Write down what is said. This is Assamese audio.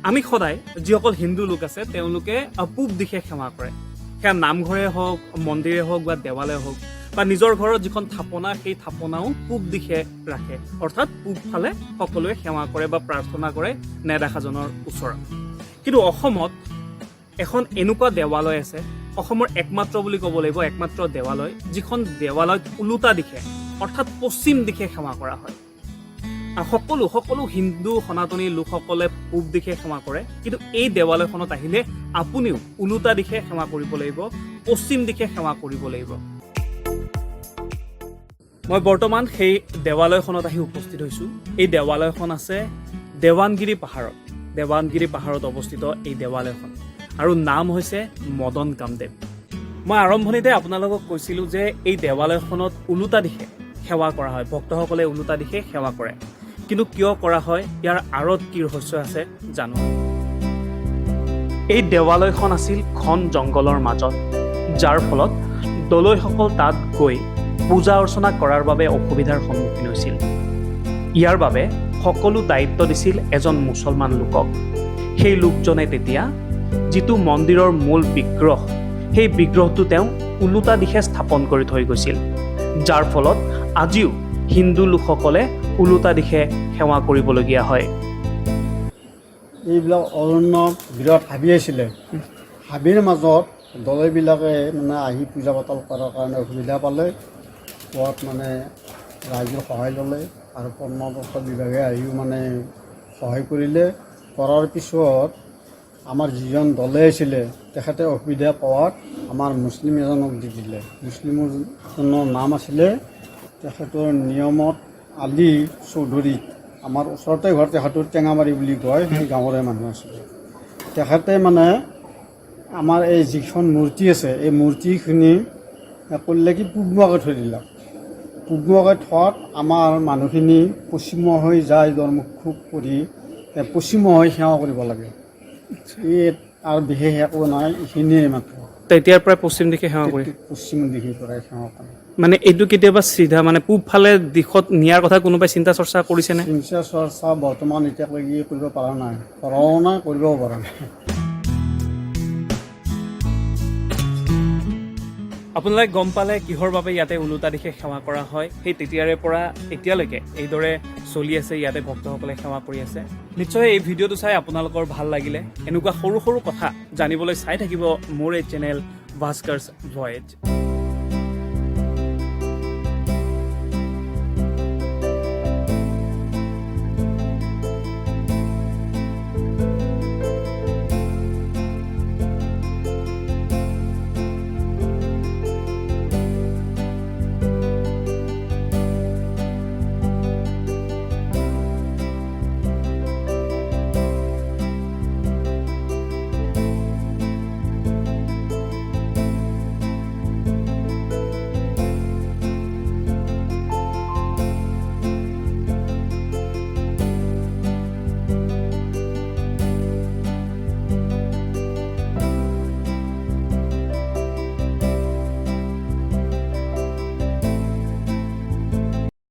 আমি সদায় যিসকল হিন্দু লোক আছে, তেওঁলোকে পূব দিশে সেৱা কৰে। সেয়া নামঘৰে হওক, মন্দিৰে হওক বা দেৱালয় হওক বা নিজৰ ঘৰত যিখন থাপনা, সেই থাপনাও পূব দিশে ৰাখে। অৰ্থাৎ পূব ফালে সকলোৱে সেৱা কৰে বা প্ৰাৰ্থনা কৰে নেদেখাজনৰ ওচৰত। কিন্তু অসমত এখন এনেকুৱা দেৱালয় আছে, অসমৰ একমাত্ৰ বুলি ক'ব লাগিব, একমাত্ৰ দেৱালয়, যিখন দেৱালয়ত ওলোটা দিশে, অৰ্থাৎ পশ্চিম দিশে সেৱা কৰা হয়। আৰু সকলো সকলো হিন্দু সনাতনী লোকসকলে পূব দিশে সেৱা কৰে, কিন্তু এই দেৱালয়খনত আহিলে আপুনিও ওলোটা দিশে সেৱা কৰিব লাগিব, পশ্চিম দিশে সেৱা কৰিব লাগিব। মই বৰ্তমান সেই দেৱালয়খনত আহি উপস্থিত হৈছোঁ। এই দেৱালয়খন আছে দেৱানগিৰি পাহাৰত। দেৱানগিৰি পাহাৰত অৱস্থিত এই দেৱালয়খন আৰু নাম হৈছে মদন কামদেৱ। মই আৰম্ভণিতে আপোনালোকক কৈছিলোঁ যে এই দেৱালয়খনত ওলোটা দিশে সেৱা কৰা হয়, ভক্তসকলে ওলোটা দিশে সেৱা কৰে। কিন্তু কিয় কৰা হয়, ইয়াৰ আঁৰত কি ৰহস্য আছে জানো? এই দেৱালয়খন আছিল ঘন জংঘলৰ মাজত, যাৰ ফলত দলৈসকল তাত গৈ পূজা অৰ্চনা কৰাৰ বাবে অসুবিধাৰ সন্মুখীন হৈছিল। ইয়াৰ বাবে সকলো দায়িত্ব দিছিল এজন মুছলমান লোকক। সেই লোকজনে তেতিয়া যিটো মন্দিৰৰ মূল বিগ্ৰহ, সেই বিগ্ৰহটো তেওঁ ওলোটা দিশে স্থাপন কৰি থৈ গৈছিল, যাৰ ফলত আজিও হিন্দু লোকসকলে ওলোটা দিশে সেৱা কৰিবলগীয়া হয়। এইবিলাক অৰণ্য বিৰাট হাবি আছিলে। হাবিৰ মাজত দলৈবিলাকে মানে আহি পূজা পাতল কৰাৰ কাৰণে অসুবিধা পালে। পোৱাত মানে ৰাইজৰ সহায় ল'লে আৰু প্ৰত্নতত্ত্ব বিভাগে আহিও মানে সহায় কৰিলে। কৰাৰ পিছত আমাৰ যিজন দলে আছিলে, তেখেতে অসুবিধা পোৱাত আমাৰ মুছলিম এজনক দি দিলে। মুছলিমজনৰ নাম আছিলে তেখেতৰ নিয়মত আলী চৌধুৰী। আমাৰ ওচৰতে ঘৰ তেখেতৰ, টেঙামাৰী বুলি কয়, সেই গাঁৱৰে মানুহ আছিলে। তেখেতে মানে আমাৰ এই যিখন মূৰ্তি আছে, এই মূৰ্তিখিনি কৰিলে কি, পূবমুৱাকৈ থৈ দিলাক। পূবমুৱাকৈ থোৱাত আমাৰ মানুহখিনি পশ্চিমমুৱা হৈ যায়, দুৱাৰমুখ কৰি পশ্চিমমুৱা হৈ সেৱা কৰিব লাগে। এই আৰু বিশেষ একো নাই, এইখিনিয়ে মাত্ৰ। তেতিয়াৰ পৰাই পশ্চিম দিশে সেৱা কৰি পশ্চিম দিশৰ পৰাই সেৱা কৰে। মানে এইটো কেতিয়াবা চিধা মানে পূব ফালে দিশত নিয়াৰ কথা কোনোবাই চিন্তা চৰ্চা কৰিছেনে? চিন্তা চৰ্চা বৰ্তমান এতিয়ালৈকে কৰিব পৰা নাই, কৰাও নাই, কৰিবও পৰা নাই। আপোনালোকে গম পালে কিহৰ বাবে ইয়াতে ওলোটা দিশে সেৱা কৰা হয়। সেই তেতিয়াৰে পৰা এতিয়ালৈকে এইদৰে চলি আছে, ইয়াতে ভক্তসকলে সেৱা কৰি আছে। নিশ্চয় এই ভিডিঅ'টো চাই আপোনালোকৰ ভাল লাগিলে। এনেকুৱা সৰু সৰু কথা জানিবলৈ চাই থাকিব মোৰ এই চেনেল ভাস্কাৰ্ছ ভয়েজ।